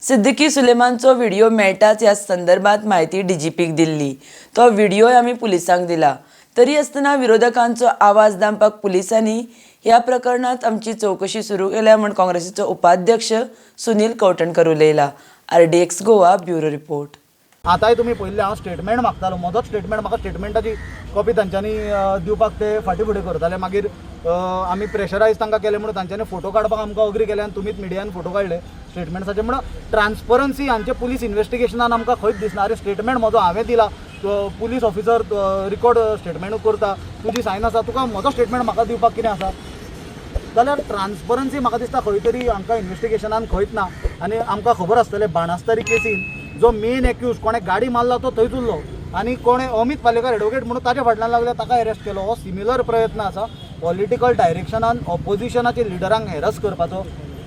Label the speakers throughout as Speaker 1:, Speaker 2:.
Speaker 1: Siddiqui सुलेमानचो video मेळटाच ह्या संदर्भात म्हायती डीजीपीक दिल्ली. तो व्हिडिओय आमी पुलिसांक दिला. तरी आसतना विरोधकांचो आवाज दामपाक पुलिसांनी ह्या प्रकरणात आमची चवकशी सुरू केल्या म्हूण काँग्रेसीचो उपाध्यक्ष Sunil Kavathankar उलयला. RDX Goa bureau report.
Speaker 2: आतांय तुमी पळयल्लें, हांव स्टेटमेंट मागतालो, म्हजोच स्टेटमेंट. म्हाका स्टेटमेंटाची कॉपी तांच्यांनी दिवपाक ते फाटीं फुडें करताले. मागीर आमी प्रेशरायज तांकां केलें म्हणून तांच्यांनी फोटो काडपाक आमकां अग्री केले आनी तुमीच मिडियान फोटो काडले स्टेटमेंट्साचे. म्हणून ट्रान्सपरन्सी हांचे पुलीस इन्वेस्टिगेशनान आमकां खंयच दिसना. अरे, स्टेटमेंट म्हजो हांवें दिला, पुलीस ऑफिसर रिकॉर्ड स्टेटमेंट करता, तुजी सायन आसा, तुका म्हजो स्टेटमेंट म्हाका दिवपाक कितें आसा? जाल्यार ट्रान्सपरन्सी म्हाका दिसता खंय तरी हांकां इन्वेस्टिगेशनान खंयच ना. आनी आमकां खबर आसतलें, बाणस्तारी केसीन जो मेन एक्यूज कोणें गाडी मारला तो थंयच उरलो आनी कोणें अमीत पालेकर एडवोकेट म्हणून ताच्या फाटल्यान लागले, ताका अरेस्ट केलो. हो सिमिलर प्रयत्न आसा पॉलिटिकल डायरेक्शनान ऑपोजिशनाचे लिडरांक हॅरस करपाचो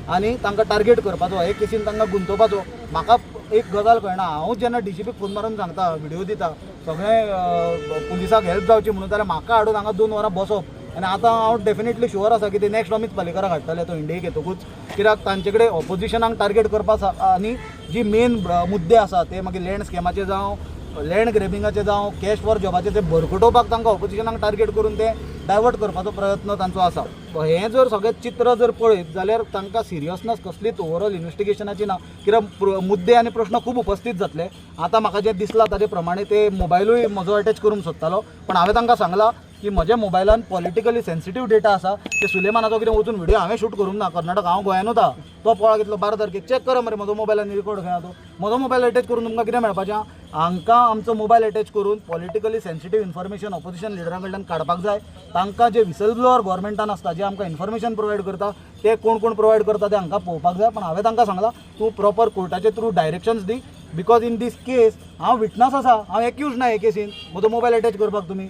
Speaker 2: आनी तांकां टार्गेट करपाचो, हे केसीन तांकां गुंतोवपाचो. म्हाका एक गजाल कळना, हांव जेन्ना डीजीपीक फोन मारून सांगता, व्हिडिओ दिता सगळें, पुलिसाक हेल्प जावची म्हणून, जाल्यार म्हाका हाडून हांगा 2 वरां बसप. आनी आतां हांव डेफिनेटली शुअर आसा की ते नेक्स्ट अमीत पालेकराक हाडटले तो इंडियेक येतकूच, कित्याक तांचे कडेन ऑपोजिशनाक टार्गेट करपा आनी जी मेन मुद्दे आसा, ते मागीर लँड स्कॅमाचे जावं, लँड ग्रेबिंगाचे जावं, कॅश फॉर जॉबाचे, ते भरकटोवपाक तांकां ऑपोजिशनाक टार्गेट करून ते डायवर्ट करपाचो प्रयत्न तांचो आसा. हें जर सगळें चित्र जर पळयत जाल्यार तांकां सिरियसनस कसलीच ओवरऑल इन्वेस्टिगेशनाची ना, कित्याक मुद्दे आनी प्रश्न खूब उपस्थीत जातले. आतां म्हाका जें दिसलां ताजे प्रमाणे ते मोबायलूय म्हजो अटॅच करूंक सोदतालो, पण हांवें तांकां सांगलां की म्हज्या मोबायलान पॉलिटिकली सेन्सिटीव डेटा आसा. ते सुलेमानाचो कितें वचून व्हिडिओ हांवें शूट करूंक ना कर्नाटक, हांव गोंयानूच आहा. तो पोळा कितलो 12 तारखेक चॅक करा मरे, म्हजो मोबायलान रिकॉर्ड खंय आहा तो. म्हजो मोबायल अटॅच करून तुमकां कितें मेळपाचें? हांकां आमचो मोबायल अटॅच करून पॉलिटिकली सेन्सिटीव इन्फॉर्मेशन ऑपोजिशन लिडरां कडल्यान काडपाक जाय. तांकां जे विसल ब्लोअर गव्हर्मेंटान आसता, जे आमकां इन्फॉर्मेशन प्रोवायड करता, ते कोण कोण प्रोवायड करता ते हांकां पळोवपाक जाय. पण हांवें तांकां सांगलां, तूं proper कोर्टाचे through directions the, because in these case हांव विटनस आसा, हांव एक्यूज ना हे केसीन. म्हजो मोबायल अटॅच करपाक तुमी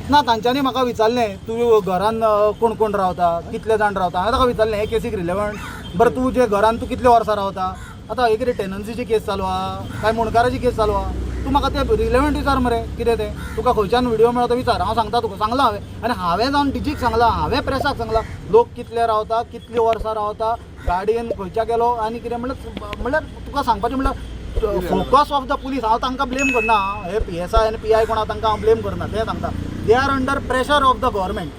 Speaker 2: ना. तांच्यांनी म्हाका विचारलें, तूं घरान कोण कोण रावता, कितले जाण रावता? हांवें ताका विचारलें, हे केसीक रिलेवंट? बरें, तूं जे घरान तूं कितले वर्सां रावता? आतां हे कितें टेनन्सीची केस चालू आहा काय मुंडकाराची केस चालू आहा? तूं म्हाका ते रिलेवंट विचार मरे, कितें तें. तुका खंयच्यान व्हिडिओ मेळ्ळो तो विचार, हांव सांगता तुका. सांगलां हांवें आनी हांवें जावन डिजीक सांगलां, हांवें प्रेसाक सांगलां, लोक कितले रावता, कितली वर्सां रावता, गाडयेन खंयच्या गेलो आनी कितें. म्हणल्यार म्हणल्यार तुका सांगपाचें म्हणल्यार फोकस ऑफ the police, हांव तांकां ब्लेम करना. हे पीएसआय आनी पीआय कोण आहा तांकां हांव ब्लेम करना. ते सांगता, they are under pressure of the government.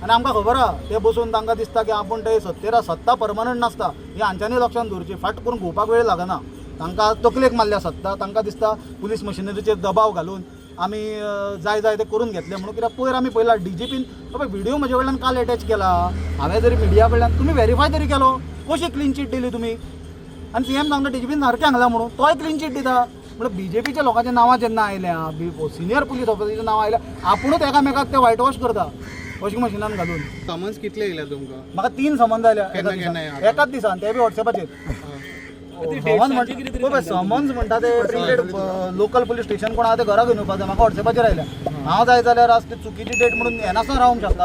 Speaker 2: आनी आमकां खबर आहा, ते बसून तांकां दिसता की आपूण ते सत्तेर आहा. सत्ता परमनंट नासता ही हांच्यांनी लक्षांत दवरची. फाट करून घुंवपाक वेळ लागना. तांकां तकलेक मारल्या सत्ता. तांकां दिसता पुलीस मशिनरीचेर दबाव घालून आमी जाय जाय ते करून घेतले म्हणून. कित्याक पयर आमी पळयला, डीजीपीन बाबा व्हिडिओ म्हजे कडल्यान काल एटॅच केला. हांवें जरी मिडिया कडल्यान तुमी व्हेरीफाय तरी केलो? कशी क्लीन चीट दिली तुमी? आनी सीएम सांगता डीजीपीन सारकें सांगलां म्हणून, तोय क्लीन चीट दिता. म्हणल्यार बीजेपीच्या लोकांच्या नांवां जेन्ना आयल्या, सिनियर पुलीस ऑफिसराच्या नांवां आयल्या, आपुणूच एकामेकाक ते व्हायट वॉश करता वॉशिंग मशिनान घालून.
Speaker 3: समन्स कितले येयल्या तुमकां?
Speaker 2: म्हाका तीन समन्स आयल्या.
Speaker 3: केन्ना
Speaker 2: एकाच
Speaker 3: केन्ना
Speaker 2: दिसान.
Speaker 3: आता?
Speaker 2: एकाच दिसान, ते बी वॉट्सॅपाचेर. समन्स म्हणटा, समन्स म्हणटा ते प्रिंटेड लोकल पुलीस स्टेशन कोण आहा ते घरा घेवन येवपाक जाय. म्हाका वॉट्सॅपाचेर आयल्या. हांव जाय जाल्यार आज ते चुकीची डेट म्हणून येनासतना रावंक शकतालो.